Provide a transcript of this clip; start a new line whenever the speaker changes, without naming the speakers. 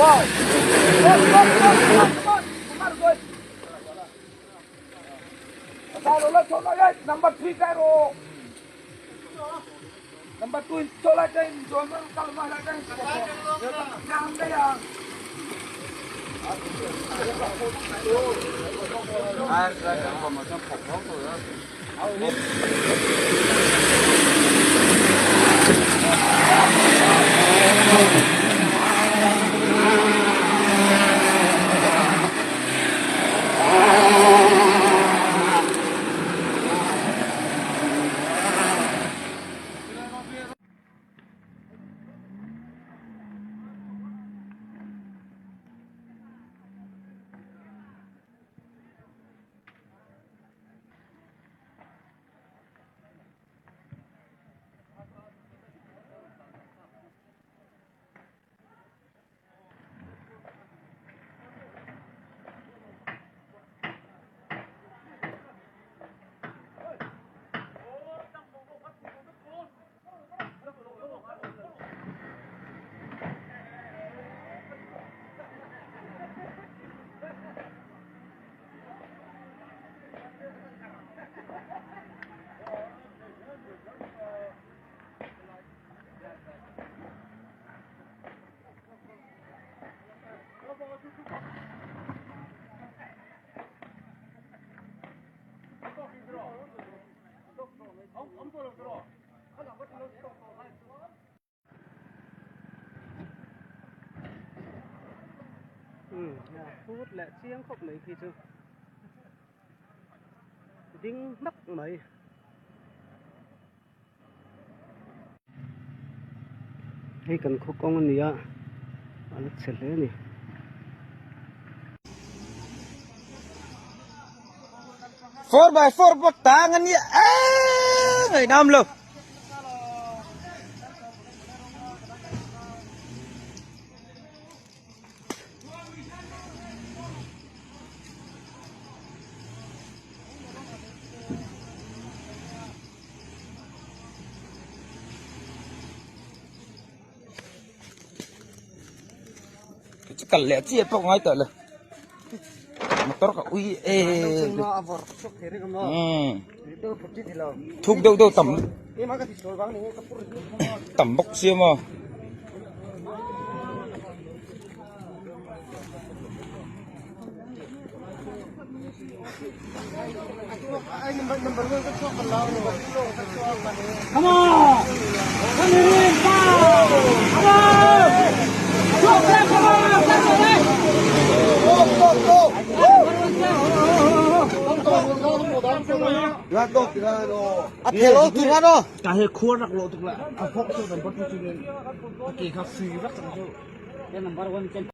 Wow. Go, go, go, go, come on. Come on, go. Number 3 kai ro. Number 2 chola kai zon kal ma la kai. Jam kai ya.
Phut leh chiang khawp mai khi chu ding hmak mai. Hei kan khaw kawng a ni a a la chhe hle a ni.
4x4 pawh tang a nia eee ngaihnam lo. Kal leh chiah pawh ngai tawh lo motor ka ui e thuk deuh deuh tam tam bawk sia maw.
Ka he khuar rak lo tuk la a phok chu number 2 chu a ke kha free vek chang chu. Number 1.